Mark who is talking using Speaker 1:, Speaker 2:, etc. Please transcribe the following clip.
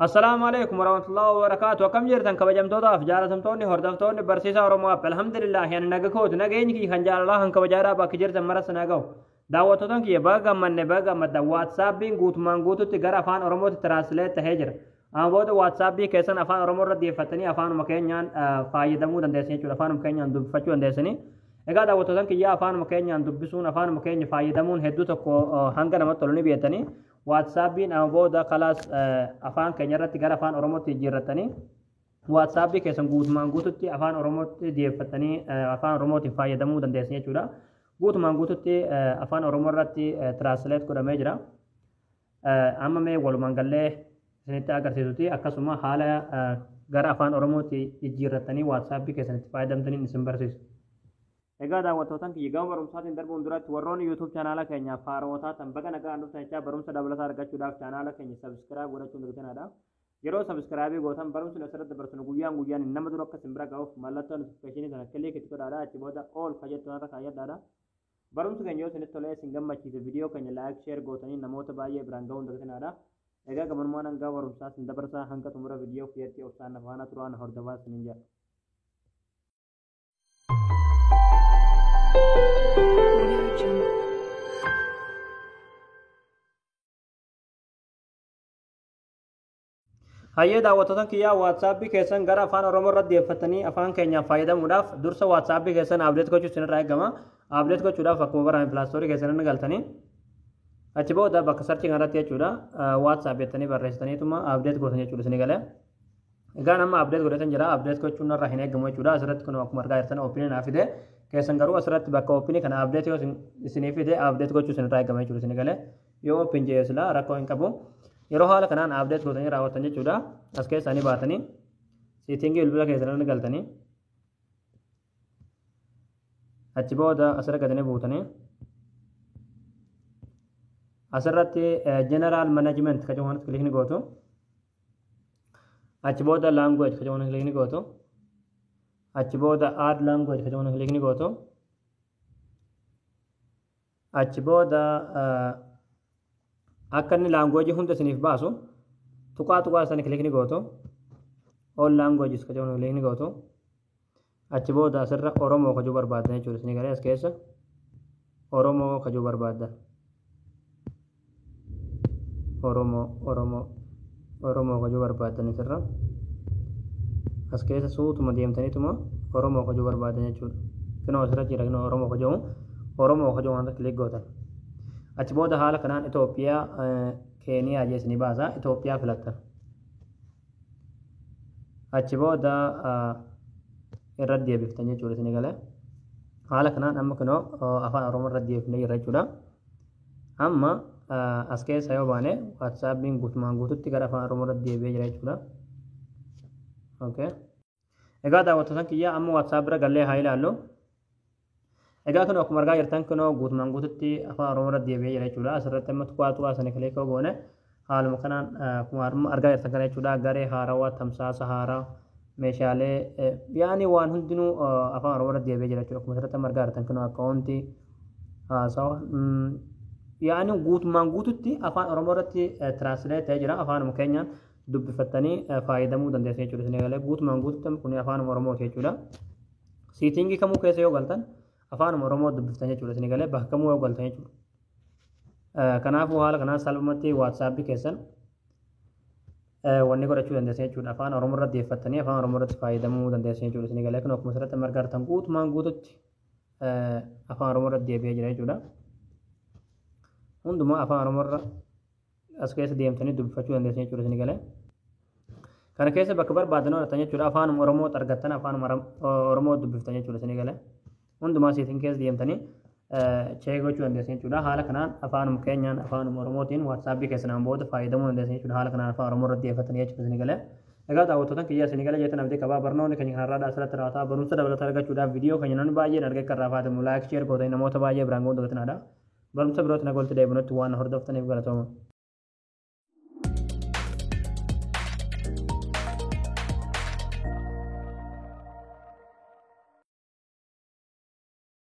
Speaker 1: Assalaamu alaikum warahmatullahi wabarakatuh. Akkam jirtan kabajamtootaaf jaalatamtoonni hordoftoonni barsiisaa Oromoo App. Alhamdulillah, ani naga kooti, nageenyi kiyya kan jaalalaa kan kabajaadhaa bakki jirtan mara sana ga'u. Daawwattootaan kiyya, baga gammanne, baga gammaddan. WhatsAppiin guutumaan guututti gara afaan Oromootti translate tahee jira. Amma booda WhatsAppii keessan afaan Oromoo irra deeffattanii afaanuma keenyaan fayyadamuu dandeessan jechuudha. Afaanuma keenyaan dubbifachuu dandeessanii. Egaa daawwattootaan kiyya, afaanuma keenyaan dubbisuun, afaanuma keenya fayyadamuun hedduu tokko hanga namatti tolu ni beektanii. WhatsAppiin amma booda kalaas afaan keenya irratti gara afaan Oromootti jijjiirrattanii WhatsAppii keessan guutumaan guututti afaan Oromootti deeffattanii afaan Oromootiin fayyadamuu dandeessan jechuudha. Guutumaan guututti afaan Oromoo irratti translate godhamee jira. Amma mee walumaan gallee isinitti agarsiisuti, akkasuma haala gara afaan Oromootti jijjiirrattanii WhatsAppii keessan itti fayyadamtaniin isin barsiisu. Egaa daawwattootaan kiyya, gama barumsaatiin darbuun duratti warroonni YouTube chaanaala keenyaaf haarawwataa ta'an baga nagaan dhuftan jechaa, barumsa dabalataa argachuudhaaf chaanaala keenya subscribe godhachuun dirqamaadha. Yeroo subscribe gootan barumsi asirratti dabarsinu guyyaan guyyaan nama dura akka isin bira ga'uuf mallattoo notification sana click itti godhaadha. Achi booda all ka jettu irra kaayyadhaadha. Barumsi keenya yoo isinitti tolee isin gammachiise, viidiyoo keenya like, share gootanii namoota baay'ee biraan ga'uun dirqamaadha. Egaa gabanumaan hanga barumsaa isin dabarsaa, hanga xumura viidiyoo kiyyatti obsaan faana turaan hordofaa isiniin jedha.
Speaker 2: Audio Jungle.
Speaker 1: Hayyee daawwattoota kiyyaa, WhatsAppii keessan gara afaan Oromoo irratti deeffatanii afaan keenyaan fayyadamuudhaaf dursa WhatsAppii keessan update gochuu isinirraa eegama. Update gochuudhaaf akkuma barame Play Store keessan inni galtanii achi booda bakka search kanarratti jechuudha WhatsApp jettanii barreessitaniituma update gootan jechuudha isinii galee. Egaa amma update godhatan jira, update gochuun narraa hin eegamu jechuudha. Asirratti kun akkuma argaa jirtan open naa fide. Keessan garuu asirratti bakka open kana update yoo isinii fide update gochuu isinirraa eegama jechuudha isinii galee. Yoo open jee silaa rakkoo hin qabu. Yeroo haala kanaan update gootanii raawwatan jechuudha. As keessaa ni baatanii setting bilbila keessan galtanii achi booda asirra gadanii buutanii asirratti general management ka jedhamu click ni gootu. Achi booda language ka jedhamu click ni gootu. Achi booda add language ka jedhamu click ni gootu. Achi booda akka inni language hunda isiniif baasu tuqaa tuqaa sana click ni gootu. All languages ka jedhamu click ni gootu. Achi booda asirra Oromoo ka jiru barbaaddan jechuudha. Isinii galee, as keessa Oromoo ka jiru barbaaddan. Oromoo, Oromoo, Oromoo ka jiru barbaaddan. Asirra as keessa suutuma deemtaniituma Oromoo ka jiru barbaaddan jechuudha. Kinoo asirra jira, kinoo Oromoo ka jiru, Oromoo ka jiru wanta click gootan. Achi booda haala kanaan Itoophiyaa, Keeniyaa jee isinii baasa, Itoophiyaa filattan. Achi booda irratti deebiftan jechuudha isinii galee. Haala kanaan amma kunoo afaan Oromoo irratti deebifnee jirra jechuudha. Amma as keessa yoo baane WhatsAppiin guutumaan guututti gara afaan Oromoo irratti deebi'ee jira jechuudha. Okay. Egaa daawwattoota kiyyaa, amma WhatsApp bira gallee haa ilaallu. Egaa kun akkuma argaa jirtan kunoo guutumaan guututti afaan Oromoo irratti deebi'ee jira jechuudha. Asirratti amma tuqaa tuqaa sana click goone haaluma kanaan akkuma argaa jirtan kana jechuudha. Garee haarawaa, tamsaasa haaraa, meeshaalee, yaani waan hundinuu afaan Oromoo irratti deebi'ee jira jechuudha. Akkuma asirratti amma argaa jirtan kunoo akkaawuntii haasawa yaani guutumaan guututti afaan Oromoo irratti translate ta'ee jira. Afaanuma keenyaan dubbifattanii fayyadamuu dandeessan jechuudha. Isin eegalee guutumaan guututti kun afaanuma Oromooti jechuudha. Setting kamuu keessa yoo galtan afaanuma Oromoo dubbiftan jechuudha. Isin eegalee bakka kamuu yoo galtan jechuudha. Kanaafuu haala kanaan salphumatti WhatsAppii keessan wanni godhachuu dandeessan jechuudha. Afaan Oromoo irratti deeffattanii afaan Oromoo irratti fayyadamuu dandeessan jechuudha. Isin eegalee kun akkuma asirratti argaa jirtan guutumaan guututti afaan Oromoo irratti deebi'ee jira jechuudha. Hundumaa afaan Oromoo irra as keessa deemtanii dubbifachuu dandeessan jechuudha isin galee. Kana keessa bakka barbaadan argattan jechuudha. Afaanuma Oromoo argattan, afaanuma Oromoo dubbiftan jechuudha isin galee. Hundumaa setting keessa deemtanii check gochuu dandeessan jechuudha. Haala kanaan afaanuma keenyaan, afaanuma Oromootiin WhatsAppii keessanaan booda fayyadamuu dandeessan jechuudha. Haala kanaan afaan Oromoo irratti dhiyeeffatanii jechuudha isin galee. Egaa daawwattoota kiyya, isin galee jettan abdii qabaa. Barnoonni keenya kanarraa asirratti raawwataa. Barumsa dabalataa argachuudhaaf viidiyoo keenya namni baay'een argee kan irraa fayyadamu like, share gootanii namoota baay'ee biraan ga'uu dagatinaadha. Barumsa birootti na golti deebinutti waan hordoftaniif galatooma.